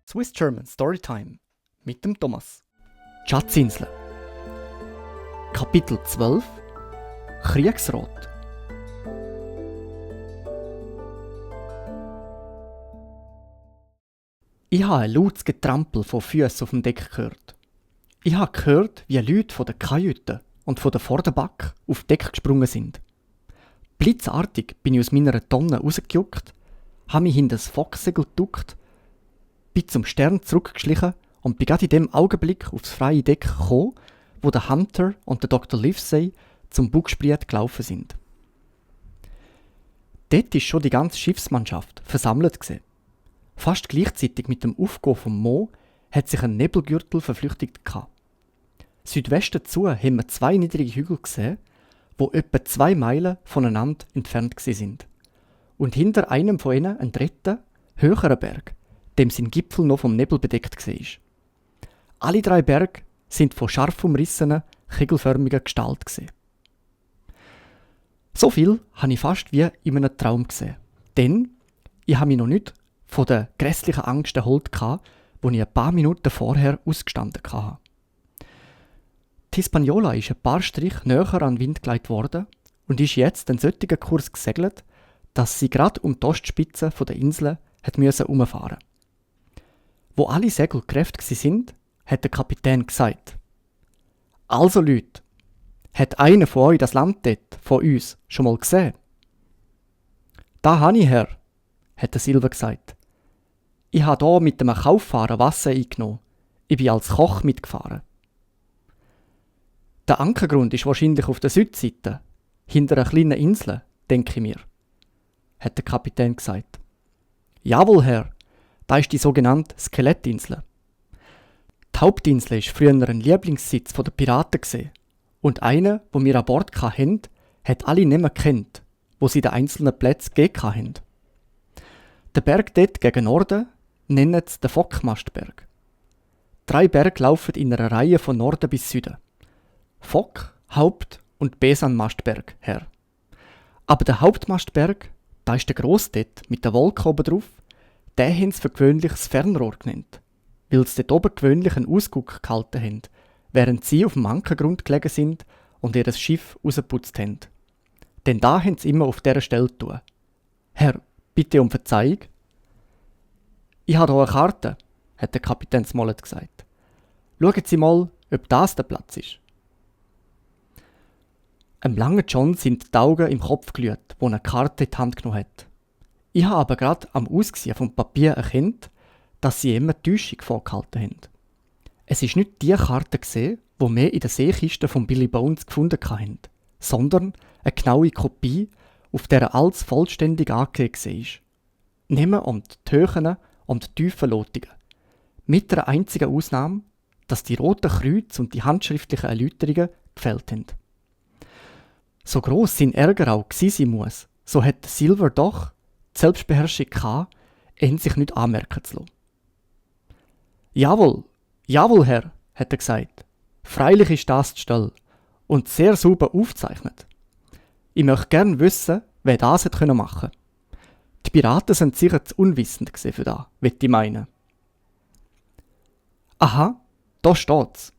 Swiss German Storytime mit dem Thomas. Die Schatzinsel. Kapitel 12 Kriegsrot. Ich habe ein lautes Getrampel von Füßen auf dem Deck gehört. Ich habe gehört, wie Leute von der Kajüte und von der Vorderback auf Deck gesprungen sind. Blitzartig bin ich aus meiner Tonne rausgejuckt, habe mich hinter das Focksegel geduckt, bin zum Stern zurückgeschlichen und bin gerade in dem Augenblick aufs freie Deck gekommen, wo der Hunter und der Dr. Livesey zum Bugspriet gelaufen sind. Dort war schon die ganze Schiffsmannschaft versammelt gewesen. Fast gleichzeitig mit dem Aufgehen vom Mo hat sich ein Nebelgürtel verflüchtigt gehabt. Südwest dazu haben wir zwei niedrige Hügel gesehen, wo etwa 2 Meilen voneinander entfernt sind. Und hinter einem von ihnen ein dritter, höherer Berg, dem sein Gipfel noch vom Nebel bedeckt war. Alle 3 Berge sind von scharf umrissenen, kegelförmiger Gestalt gesehen. So viel habe ich fast wie in einem Traum gesehen. Denn ich habe mich noch nicht von der grässlichen Angst erholt, die ich ein paar Minuten vorher ausgestanden hatte. Die Hispaniola ist ein paar Strich näher an den Wind geleitet worden und ist jetzt einen solchen Kurs gesegelt, dass sie gerade um die Ostspitze der Insel herumfahren musste. Wo alle Segel kräftig sind, hat der Kapitän gesagt: «Also Leute, hat einer von euch das Land dort, von uns, schon mal gesehen?» «Da habe ich, Herr», hat der Silver gesagt. «Ich habe hier mit einem Kauffahrer Wasser eingenommen. Ich bin als Koch mitgefahren.» «Der Ankergrund ist wahrscheinlich auf der Südseite, hinter einer kleinen Insel, denke ich mir», hat der Kapitän gesagt. «Jawohl, Herr, da ist die sogenannte Skelettinsel. Die Hauptinsel war früher ein Lieblingssitz der Piraten gewesen. Und einer, wo wir an Bord hatten, hat alle nicht mehr gekannt, wo sie den einzelnen Plätzen gegeben haben. Der Berg dort gegen Norden nennen sie den Fockmastberg. 3 Berge laufen in einer Reihe von Norden bis Süden. Fock-, Haupt- und Besanmastberg, Herr. Aber der Hauptmastberg, da ist der grosse dort mit der Wolke oben drauf, den haben sie für gewöhnlich das Fernrohr genannt, weil sie dort oben gewöhnlich einen Ausguck gehalten haben, während sie auf dem Ankergrund gelegen sind und ihr Schiff rausgeputzt haben. Denn da haben sie immer auf dieser Stelle getan. «Herr, bitte um Verzeihung.» «Ich habe hier eine Karte», hat der Kapitän Smollett gesagt. «Schauen Sie mal, ob das der Platz ist.» Einem langen John sind die Augen im Kopf glüht, wo er eine Karte in die Hand genommen hat. Ich habe aber gerade am Aussehen vom Papier erkannt, dass sie immer Täuschung vorgehalten haben. Es ist nicht die Karte gesehen, die wir in der Seekiste von Billy Bones gefunden haben, sondern eine genaue Kopie, auf der alles vollständig angegeben war. Nehmen und die Höhen und die tiefen Lotungen. Mit der einzigen Ausnahme, dass die roten Kreuze und die handschriftlichen Erläuterungen gefehlt haben. So gross sein Ärger auch sein muss, so hat Silver doch die Selbstbeherrschung gehabt, ihn sich nicht anmerken zu lassen. «Jawohl, jawohl, Herr», hat er gesagt. «Freilich ist das die Stelle und sehr sauber aufgezeichnet. Ich möchte gern wissen, wer das hat machen können. Die Piraten sind sicher zu unwissend für das, würde ich meinen.» «Aha, da steht's.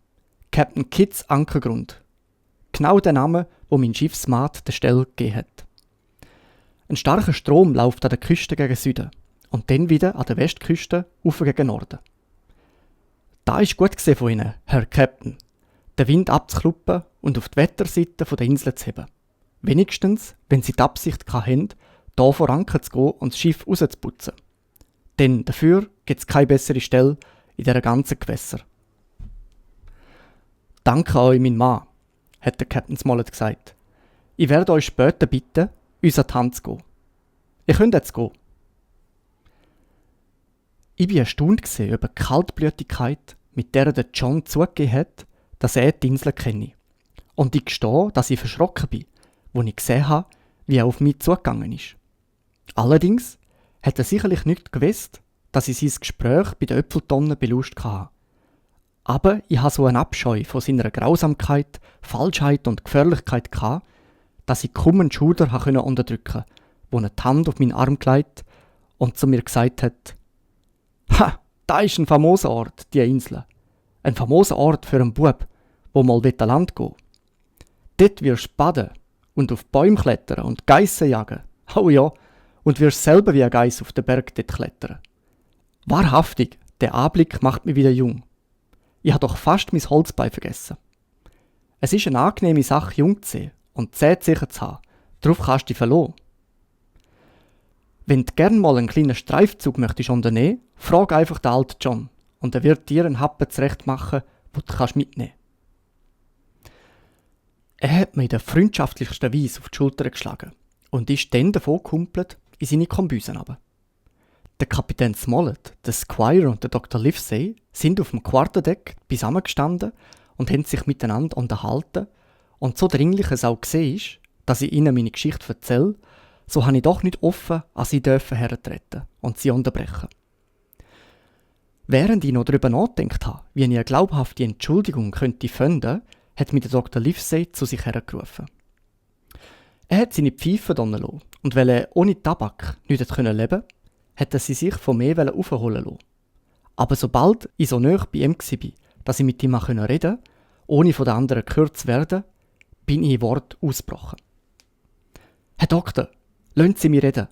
Captain Kidds Ankergrund. Genau der Name, wo mein Schiffsmat der Stelle gegeben hat. Ein starker Strom läuft an der Küste gegen Süden und dann wieder an der Westküste auf gegen Norden. Da ist gut gesehen von Ihnen, Herr Captain, den Wind abzukluppen und auf die Wetterseite der Insel zu heben. Wenigstens, wenn Sie die Absicht haben, hier vor Anker zu gehen und das Schiff rauszuputzen. Denn dafür gibt es keine bessere Stelle in dieser ganzen Gewässer.» «Danke an euch, mein Mann», hat der Captain Smollett gesagt. «Ich werde euch später bitten, uns an die Hand zu gehen. Ihr könnt jetzt gehen.» Ich war erstaunt über die Kaltblütigkeit, mit der der John zugegeben hat, dass er die Insel kenne. Und ich gestehe, dass ich verschrocken bin, als ich gesehen habe, wie er auf mich zugegangen ist. Allerdings hat er sicherlich nicht gewusst, dass ich sein Gespräch bei der Äpfeltonne beluscht hatte. Aber ich hatte so einen Abscheu von seiner Grausamkeit, Falschheit und Gefährlichkeit gehabt, dass ich kaum einen Schuder unterdrücken konnte, wo er die Hand auf meinen Arm gelegt und zu mir gesagt hat: «Ha, da ist ein famoser Ort, die Insel. Ein famoser Ort für einen Bub, wo mal an Land gehen will. Dort wirst du baden und auf Bäume klettern und Geissen jagen. Oh ja, und wirst selber wie ein Geiss auf den Berg dort klettern. Wahrhaftig, der Anblick macht mich wieder jung. Ich habe doch fast mein Holzbein vergessen. Es ist eine angenehme Sache, jung zu sein und Zähne sicher zu haben. Darauf kannst du dich verlassen. Wenn du gerne mal einen kleinen Streifzug möchtest unternehmen, frag einfach den alten John und er wird dir einen Happen zurecht machen, den du mitnehmen kannst. Er hat mir in der freundschaftlichsten Weise auf die Schulter geschlagen und ist dann davon gekumpelt in seine Kombüse runter. Der Kapitän Smollett, der Squire und der Dr. Livesey sind auf dem Quarterdeck zusammengestanden und haben sich miteinander unterhalten. Und so dringlich es auch war, dass ich ihnen meine Geschichte erzähle, so habe ich doch nicht offen an sie hertreten und sie unterbrechen. Während ich noch darüber nachgedacht habe, wie ich eine glaubhafte Entschuldigung könnte finden, hat mich der Dr. Livesey zu sich hergerufen. Er hat seine Pfeife drinnen lassen und weil er ohne Tabak nicht leben konnte, hat er sie sich von mir aufholen lassen. Aber sobald ich so nahe bei ihm war, dass ich mit ihm reden konnte, ohne von den anderen gehört zu werden, bin ich in Wort ausgebrochen. Herr Doktor, lassen Sie mich reden.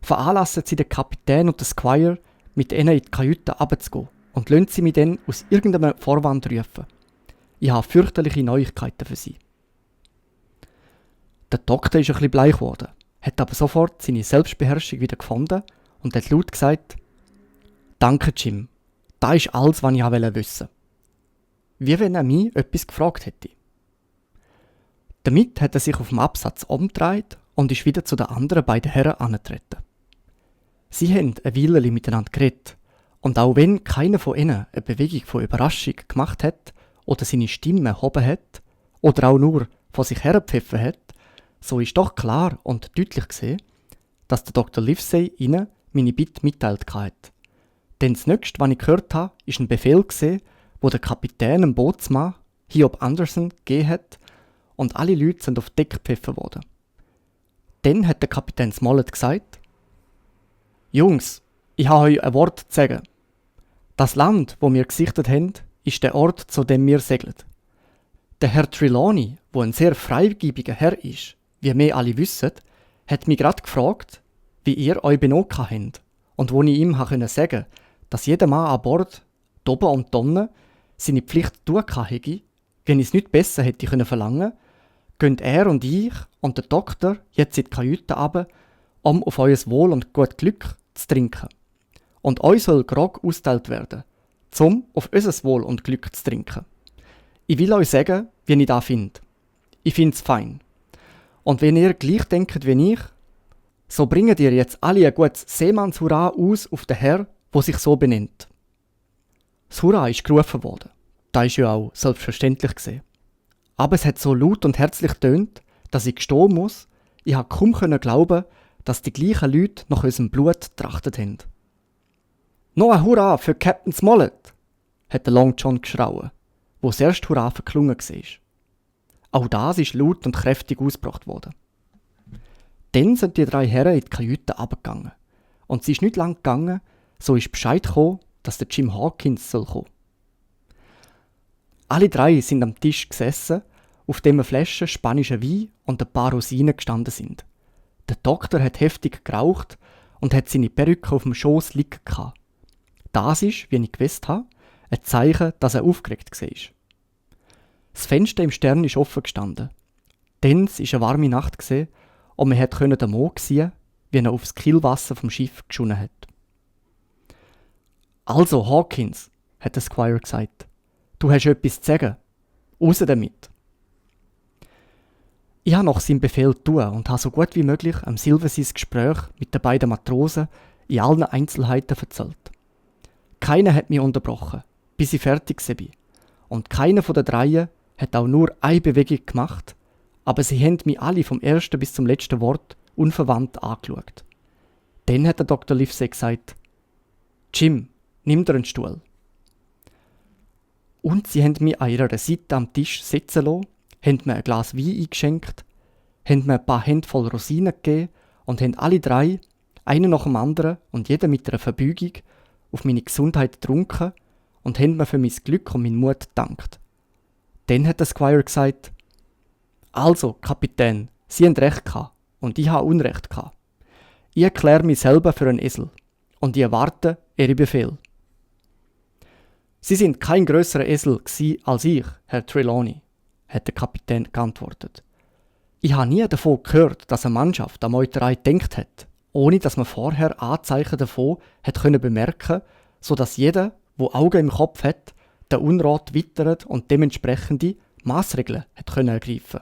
Veranlassen Sie den Kapitän und den Squire, mit ihnen in die Kajüte runterzugehen und lassen Sie mich dann aus irgendeinem Vorwand rufen. Ich habe fürchterliche Neuigkeiten für Sie. Der Doktor ist ein bisschen bleich geworden, hat aber sofort seine Selbstbeherrschung wieder gefunden und hat laut gesagt: «Danke, Jim. Das ist alles, was ich wissen wollte.» Wie wenn er mich etwas gefragt hätte. Damit hat er sich auf dem Absatz umgedreht und ist wieder zu den anderen beiden Herren angetreten. Sie haben eine Weile miteinander geredet und auch wenn keiner von ihnen eine Bewegung von Überraschung gemacht hat oder seine Stimme erhoben hat oder auch nur von sich hergepfiffen hat, so ist doch klar und deutlich gesehen, dass der Dr. Livesey ihnen meine Bitte mitteilt hat. Denn das Nächste, was ich gehört habe, ist ein Befehl gesehen, wo der Kapitän dem Bootsmann, Hiob Anderson, gegeben hat und alle Leute sind auf Deck gepfiffen worden. Dann hat der Kapitän Smollett gesagt: «Jungs, ich habe euch ein Wort zu sagen. Das Land, wo wir gesichtet haben, ist der Ort, zu dem wir segeln. Der Herr Trelawney, wo ein sehr freigebiger Herr ist, wie wir alle wissen, hat mich gerade gefragt, wie ihr euch benommen habt und wo ich ihm sagen konnte, dass jeder Mann an Bord, oben und unten, seine Pflicht tun hätte, wenn ich es nicht besser hätte verlangen können, gehen er und ich und der Doktor jetzt in die Kajüte runter, um auf euer Wohl und gut Glück zu trinken. Und euch soll Grog austeilt werden, um auf unser Wohl und Glück zu trinken. Ich will euch sagen, wie ich das finde. Ich finde es fein. Und wenn ihr gleich denkt wie ich, so bringt ihr jetzt alle ein gutes Seemannshurra aus auf den Herr, der sich so benennt.» Das Hurra ist gerufen worden. Das ist ja auch selbstverständlich gesehen. Aber es hat so laut und herzlich tönt, dass ich gestehen muss, ich habe kaum glauben, dass die gleichen Leute nach unserem Blut trachtet haben. «Noch ein Hurra für Captain Smollett!» hat der Long John geschrauen, wo das erste Hurra verklungen war. Auch das ist laut und kräftig ausgebracht worden. Dann sind die drei Herren in die Kajüte runtergegangen. Und es ist nicht lang gegangen, so ist Bescheid gekommen, dass der Jim Hawkins kommen soll. Alle drei sind am Tisch gesessen, auf dem eine Flasche spanischer Wein und ein paar Rosinen gestanden sind. Der Doktor hat heftig geraucht und hat seine Perücke auf dem Schoß liegen gehabt. Das ist, wie ich gewusst habe, ein Zeichen, dass er aufgeregt war. Das Fenster im Stern ist offen gestanden. Denn es war eine warme Nacht und man konnte den Mond sehen, wie er aufs Kielwasser vom Schiff geschonnen hat. «Also, Hawkins«, hat der Squire gesagt, «du hast etwas zu sagen. Raus damit!» Ich habe nach seinem Befehl getan und habe so gut wie möglich am Silver sein Gespräch mit den beiden Matrosen in allen Einzelheiten erzählt. Keiner hat mich unterbrochen, bis ich fertig war. Und keiner von den dreien hat auch nur eine Bewegung gemacht, aber sie haben mich alle vom ersten bis zum letzten Wort unverwandt angeschaut. Dann hat der Dr. Livesey gesagt: «Jim, nimm dir einen Stuhl.» Und sie haben mich an ihrer Seite am Tisch sitzen lassen, haben mir ein Glas Wein eingeschenkt, haben mir ein paar Hände voll Rosinen gegeben und haben alle drei, einer nach dem anderen und jeder mit einer Verbeugung, auf meine Gesundheit getrunken und haben mir für mein Glück und meinen Mut gedankt. Dann hat der Squire gesagt: Also, Kapitän, Sie haben recht gehabt und ich habe Unrecht gehabt. Ich erkläre mich selber für einen Esel und ich erwarte Ihre Befehl. Sie sind kein grösserer Esel als ich, Herr Trelawney, hat der Kapitän geantwortet. Ich habe nie davon gehört, dass eine Mannschaft an Meuterei gedacht hat, ohne dass man vorher Anzeichen davon hat können bemerken, sodass jeder, der Augen im Kopf hat, den Unrat wittert und dementsprechende Massregeln hat können ergreifen.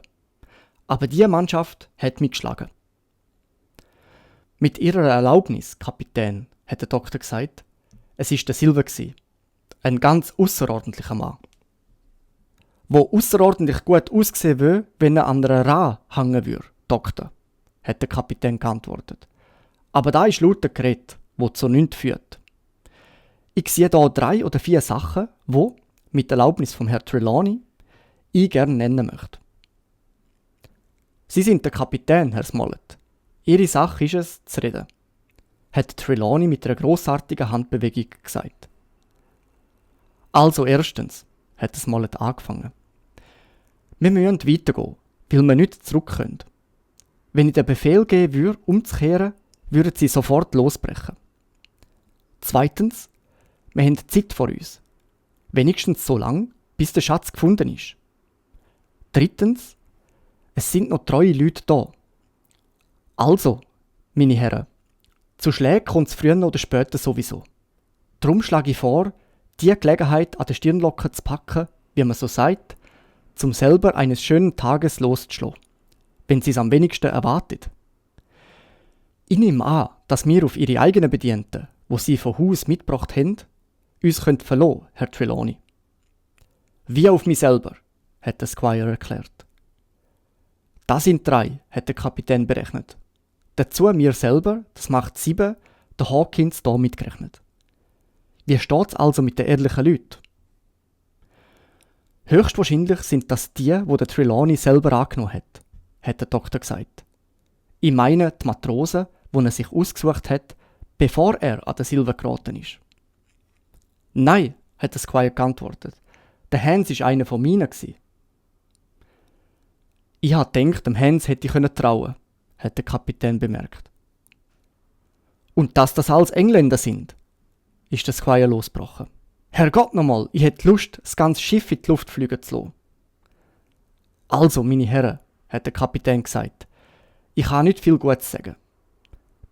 Aber diese Mannschaft hat mich geschlagen. Mit Ihrer Erlaubnis, Kapitän, hat der Doktor gesagt, es ist der Silver gsi, ein ganz außerordentlicher Mann, wo außerordentlich gut aussehen will, wenn er an einer Ra hängen würde, Doktor, hat der Kapitän geantwortet. Aber da ist lauter Gerät, wo zu nichts führt. Ich sehe hier 3 oder 4 Sachen, wo, mit Erlaubnis vom Herrn Trelawney, ich gerne nennen möchte. Sie sind der Kapitän, Herr Smollett. Ihre Sache ist es, zu reden, hat Trelawney mit einer grossartigen Handbewegung gesagt. Also erstens, hat Smollett angefangen. Wir müssen weitergehen, weil wir nicht zurück können. Wenn ich den Befehl geben würde, umzukehren, würden sie sofort losbrechen. Zweitens, wir haben Zeit vor uns. Wenigstens so lang, bis der Schatz gefunden ist. Drittens, es sind noch treue Leute da. Also, meine Herren, zu Schlägen kommt es früher oder später sowieso. Darum schlage ich vor, die Gelegenheit an der Stirnlocke zu packen, wie man so sagt, zum selber eines schönen Tages loszuschlagen, wenn sie es am wenigsten erwartet. Ich nehme an, dass wir auf ihre eigenen Bedienten, wo sie von Haus mitgebracht haben, uns verlassen können, Herr Trelawney. Wie auf mich selber, hat der Squire erklärt. Das sind 3, hat der Kapitän berechnet. Dazu mir selber, das macht 7, der Hawkins da mitgerechnet. Wie steht's also mit den ehrlichen Leuten? Höchstwahrscheinlich sind das die, wo der Trelawney selber angenommen hat der Doktor gesagt. Ich meine die Matrosen, die er sich ausgesucht hat, bevor er an den Silver geraten ist. Nein, hat der Squire geantwortet. Der Hans war einer von meinen. Ich habe gedacht, dem Hans hätte ich trauen können, hat der Kapitän bemerkt. Und dass das alles Engländer sind, ist der Squire losgebrochen. Herrgott nochmal, ich hätte Lust, das ganze Schiff in die Luft fliegen zu lassen. Also, meine Herren, hat der Kapitän gesagt, ich kann nicht viel Gutes sagen.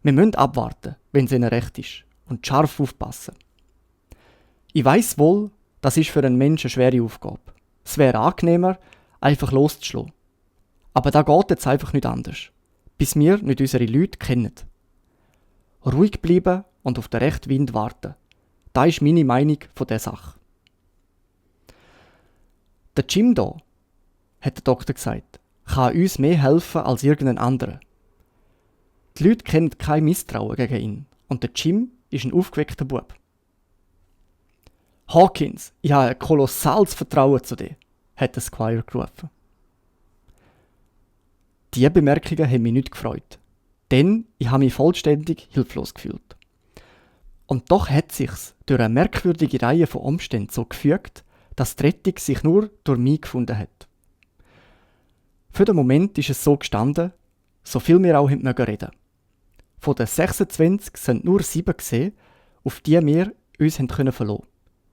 Wir müssen abwarten, wenn es ihnen recht ist, und scharf aufpassen. Ich weiss wohl, das ist für einen Menschen eine schwere Aufgabe. Es wäre angenehmer, einfach loszuschlagen. Aber da geht jetzt einfach nicht anders, bis wir nicht unsere Leute kennen. Ruhig bleiben und auf den rechten Wind warten. Das ist meine Meinung von dieser Sache. Der Jim da, hat der Doktor gesagt, kann uns mehr helfen als irgendein anderer. Die Leute kennen kein Misstrauen gegen ihn und der Jim ist ein aufgeweckter Bub. Hawkins, ich habe ein kolossales Vertrauen zu dir, hat der Squire gerufen. Diese Bemerkungen haben mich nicht gefreut, denn ich habe mich vollständig hilflos gefühlt. Und doch hat sich's durch eine merkwürdige Reihe von Umständen so gefügt, dass die Rettung sich nur durch mich gefunden hat. Für den Moment ist es so gestanden, so viel wir auch reden mögen. Von den 26 sind nur 7 gesehen, auf die wir uns verlassen können,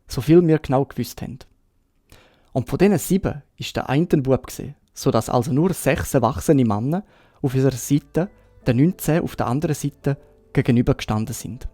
so viel wir genau gewusst haben. Und von diesen 7 ist der eine Bub gesehen, sodass also nur 6 erwachsene Männer auf unserer Seite, den 19 auf der anderen Seite gegenüber gestanden sind.